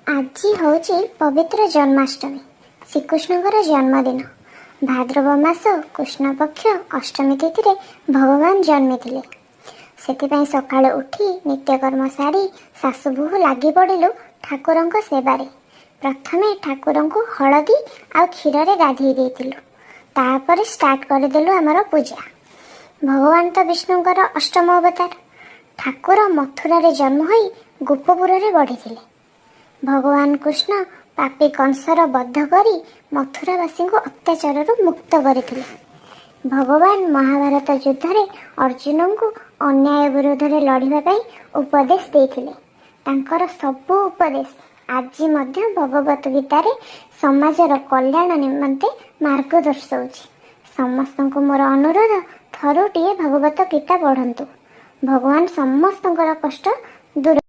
ଆଜି ହେଉଛି ପବିତ୍ର ଜନ୍ମାଷ୍ଟମୀ, ଶ୍ରୀକୃଷ୍ଣଙ୍କର ଜନ୍ମଦିନ। ଭାଦ୍ରବ ମାସ କୃଷ୍ଣପକ୍ଷ ଅଷ୍ଟମୀ ତିଥିରେ ଭଗବାନ ଜନ୍ମିଥିଲେ। ସେଥିପାଇଁ ସକାଳୁ ଉଠି ନିତ୍ୟକର୍ମ ସାରି ଶାଶୁ ବୋହୂ ଲାଗି ପଡ଼ିଲୁ ଠାକୁରଙ୍କ ସେବାରେ। ପ୍ରଥମେ ଠାକୁରଙ୍କୁ ହଳଦୀ ଆଉ କ୍ଷୀରରେ ଗାଧେଇ ଦେଇଥିଲୁ। ତାପରେ ଷ୍ଟାର୍ଟ କରିଦେଲୁ ଆମର ପୂଜା। ଭଗବାନ ତ ବିଷ୍ଣୁଙ୍କର ଅଷ୍ଟମ ଅବତାର। ଠାକୁର ମଥୁରାରେ ଜନ୍ମ ହୋଇ ଗୋପପୁରରେ ବଢ଼ିଥିଲେ। ଭଗବାନ କୃଷ୍ଣ ପାପୀ କଂସର ବଧ କରି ମଥୁରାବାସୀଙ୍କୁ ଅତ୍ୟାଚାରରୁ ମୁକ୍ତ କରିଥିଲେ। ଭଗବାନ ମହାଭାରତ ଯୁଦ୍ଧରେ ଅର୍ଜୁନଙ୍କୁ ଅନ୍ୟାୟ ବିରୁଦ୍ଧରେ ଲଢ଼ିବା ପାଇଁ ଉପଦେଶ ଦେଇଥିଲେ। ତାଙ୍କର ସବୁ ଉପଦେଶ ଆଜି ମଧ୍ୟ ଭଗବତ ଗୀତାରେ ସମାଜର କଲ୍ୟାଣ ନିମନ୍ତେ ମାର୍ଗ ଦର୍ଶାଉଛି। ସମସ୍ତଙ୍କୁ ମୋର ଅନୁରୋଧ, ଥରୁଟିଏ ଭଗବତ ଗୀତା ପଢ଼ନ୍ତୁ। ଭଗବାନ ସମସ୍ତଙ୍କର କଷ୍ଟ ଦୂର